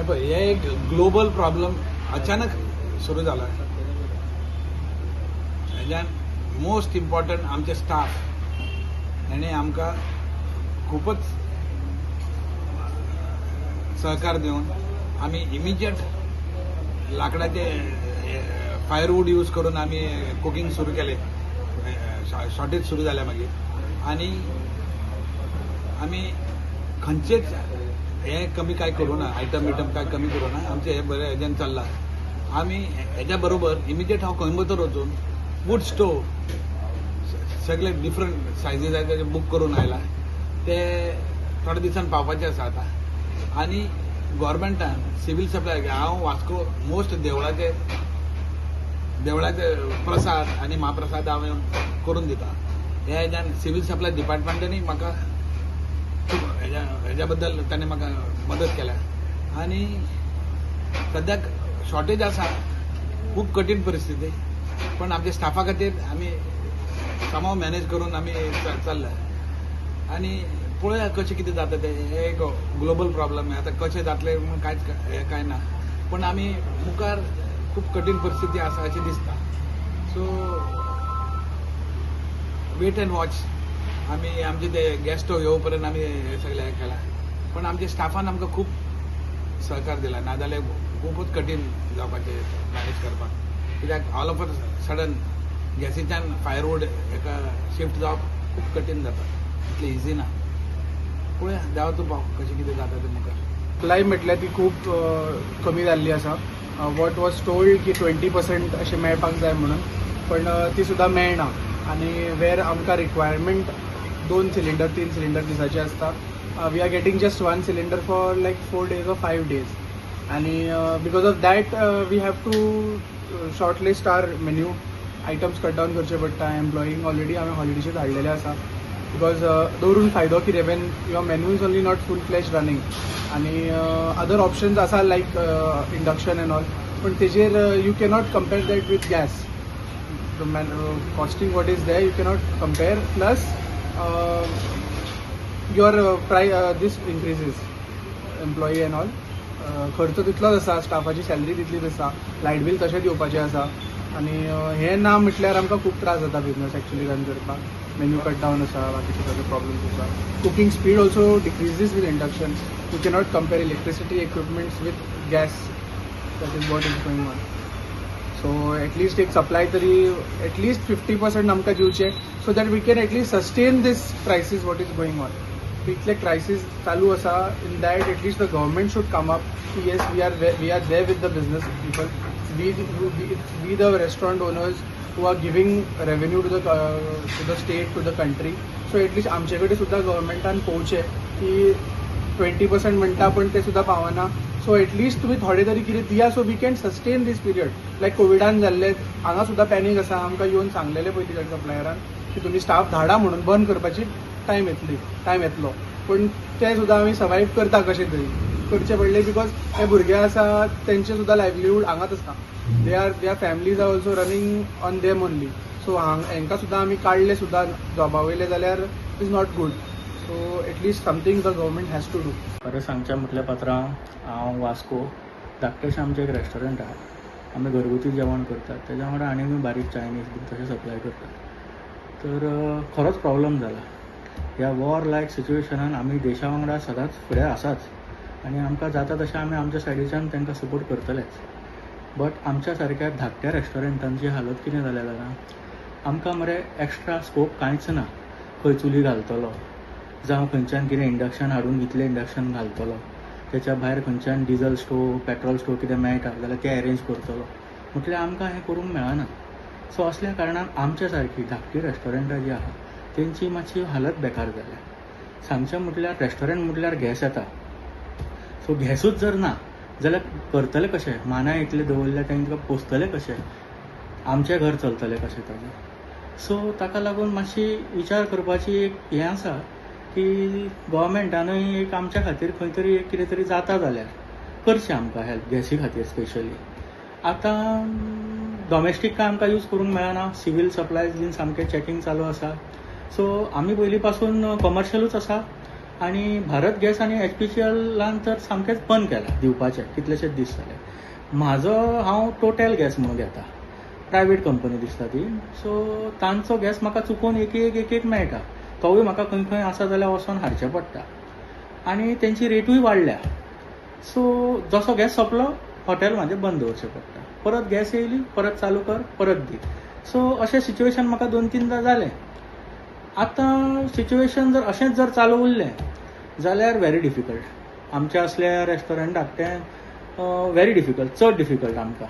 पळय, हे एक ग्लोबल प्रॉब्लम अचानक सुरू जाला. हेज्यान मोस्ट इम्पॉर्टंट आमचे स्टाफ हेणे आमकां खुबच सहकार दिवन आमी इमिजिएट लाकडाचे फायरवूड यूज करून आमी कुकींग सुरू केलें. शॉर्टेज सुरू जाल्या मागीर आनी आमी खंयचेच हे कमी काय करूं ना, आयटम बिटम काय कमी करूं ना. आमचें हें बरें हेज्यान चल्लां. आमी हेज्या बरोबर इमिजिएट हांव कोइंबतोर वचून वूड स्टोव सगळे डिफरंट सायजीस आसा तेजे बूक करून आयला. ते थोड्या दिसान पावपाचे आसा आतां. आनी गोवोरमेंटान सिवील सप्लाय, हांव वास्को मोस्ट देवळाचे प्रसाद आनी म्हाप्रसाद हांव करून दिता. ह्या हेज्यान सिवील सप्लाय डिपार्टमेंटानूय म्हाका खूब हेज्या बद्दल ताणें म्हाका मदत केल्या. आनी सद्याक शॉर्टेज आसा, खूब कठीण परिस्थिती, पण आमच्या स्टाफा खातीर आमी somehow मॅनेज करून आमी चल्ल्या. आनी पळोवया कशें कितें जाता तें. हें एक ग्लोबल प्रॉब्लम. आतां कशें जातलें म्हूण कांयच हें कांय ना, पूण आमी मुखार खूब कठीण परिस्थिती आसा अशें दिसता. So wait and watch. आमी आमचे ते गॅस स्टोव येवं पर्यंत आमी हें सगळें हें केलां, पण आमच्या स्टाफान आमकां खूब सहकार दिला, नाजाल्यार खुबूच कठीण जावपाचें मॅनेज करपाक, कित्याक ऑल ऑफ अ सडन गॅसीच्यान फायरवूड हेका शिफ्ट जावप खूब कठीण जाता, इतलें इजी ना. पळोवया, देवा तूं पाव कशें कितें जाता तें मुखार. सप्लाय म्हटल्यार ती खूब कमी जाल्ली आसा. What was told की 20% अशें मेळपाक जाय म्हणून, पण ती सुद्दां मेळना. आनी वेर आमकां रिक्वायरमेंट दोन सिलिंडर, तीन सिलिंडर दिसाचे आसता, we are getting just one cylinder for like 4 days or 5 days. आनी because of that we have to short list our menu items, cut down करचे पडटा. एम्प्लॉईंक ऑलरेडी हांवें हॉलिडेचेर धाडलेले आसा, because दवरून फायदो कितें when your menu is only not full fledge running. आनी other options आसा लायक इंडक्शन एंड ऑल, पण तेजेर you cannot compare that with gas. The man, costing what is there, you cannot compare, plus your price this increases employee and all. खर्च तितलोच आसा, स्टाफाची salary तितलीच आसा, light bill तशेंच येवपाचें आसा. आनी हें ना म्हटल्यार आमकां खूब त्रास जाता बिजनस एक्चुअली रन करपाक. मेन्यू कट डावन आसा, बाकीचे सगळे प्रॉब्लम्स आसा. Cooking speed also decreases with induction. You cannot compare electricity equipments with gas. That is what is going on. So at least एक सप्लाय तरी एटलिस्ट 50% आमकां दिवचे, so that we can at least sustain this crisis what is going on. इतले crisis चालू आसा, in that at least the government should come up की yes, we are there with the business people. We the restaurant owners who are giving revenue to the state, to the country. So at least आमचे कडेन सुद्दां गव्हर्मेंटान पळोवचें की 20% म्हणटा पण ते सुद्दां पावना. सो एटलिस्ट तुमी थोडे तरी कितें दिया, so we can sustain this period. Like कोविडान जाल्ले, हांगा सुद्दां पॅनीक आसा. आमकां येवन सांगलेलें पयलीं सप्लायरान की तुमी स्टाफ धाडा म्हणून, बंद करपाची टायम येतली, टायम येतलो. पूण ते सुद्दां आमी सर्वायव करता, कशें तरी करचे पडले, because हे भुरगे आसा तेंचे सुद्दां लायवलीहूड हांगाच आसा. They are their families are also running on them only. So हांग हेंकां सुद्दां आमी काडले सुद्दां जॉबा वयले जाल्यार is not good. So at least something the government has to do. खरें सांगचें म्हटल्यार पात्रांव, हांव वास्को धाकटेशें आमचें एक रेस्टॉरंट आहा. आमी घरगुती जेवण करतात, तेज्या वांगडा आनीकूय बारीक चायनीज बीन तशें सप्लाय करतात. तर खरोच प्रॉब्लम जाला. ह्या वॉर लायक सिच्युएशनान आमी देशा वांगडा सदांच फुडें आसाच आनी आमकां जाता तशें आमी आमच्या सायडीच्यान तांकां सपोर्ट करतलेच. बट आमच्या सारक्या धाकट्या रेस्टॉरंटांची हालत कितें जाल्या जाणा? आमकां मरे एक्स्ट्रा स्कोप कांयच ना. खंय चुली घालतलो, जावं खंयच्यान कितें इंडक्शन हाडून इतलें इंडक्शन घालतलो, तेच्या भायर खंयच्यान डिजल स्टोव, पेट्रोल स्टोव कितें मेळटा जाल्यार तें अरेंज करतलो, म्हटल्यार आमकां हें करूंक मेळना. सो असल्या कारणान आमच्या सारकी धाकटी रेस्टॉरंटां जीं आहा तेंची मातशी हालत बेकार जाल्या. सांगचें म्हटल्यार रेस्टॉरंट म्हटल्यार गॅस येता. सो गॅसूच जर ना जाल्यार करतले कशें? मानाय इतले दवरल्या तांकां पोसतले कशें? आमचें घर चलतलें कशें ताजें? सो ताका लागून मातशी विचार करपाची एक हें आसा की गोवोरमेंटानूय एक आमच्या खातीर खंय तरी एक कितें तरी जाता जाल्यार करचें आमकां हेल्प, गॅसी खातीर स्पेशली. आतां डॉमेस्टीक काय आमकां यूज करूंक मेळना. सिवील सप्लायज बीन सामकें चॅकींग चालू आसा. सो आमी पयलीं पासून कॉमर्शियलूच आसा. आनी भारत गॅस आनी एच पी सी एलान तर सामकेंच बंद केलां दिवपाचें, कितलेशेच दीस जाले. म्हाजो हांव टोटल गॅस म्हणून घेता, प्रायवेट कंपनी दिसता ती. सो तांचो गॅस म्हाका चुकोवन एक एक एक एक मेळटा, तोवूय म्हाका खंय खंय आसा जाल्यार वचोन हाडचें पडटा आनी तेंची रेटूय वाडल्या. सो जसो गॅस सोंपलो हॉटेल म्हाजें बंद दवरचें पडटा, परत गॅस येयली परत चालू कर परत दी. सो अशें सिच्युएशन म्हाका दोन तिनदां जालें. आतां सिच्युएशन जर अशेंच जर चालू उरलें जाल्यार व्हेरी डिफिकल्ट आमच्या असल्या रेस्टॉरंटाक तें व्हेरी डिफिकल्ट, चड डिफिकल्ट आमकां.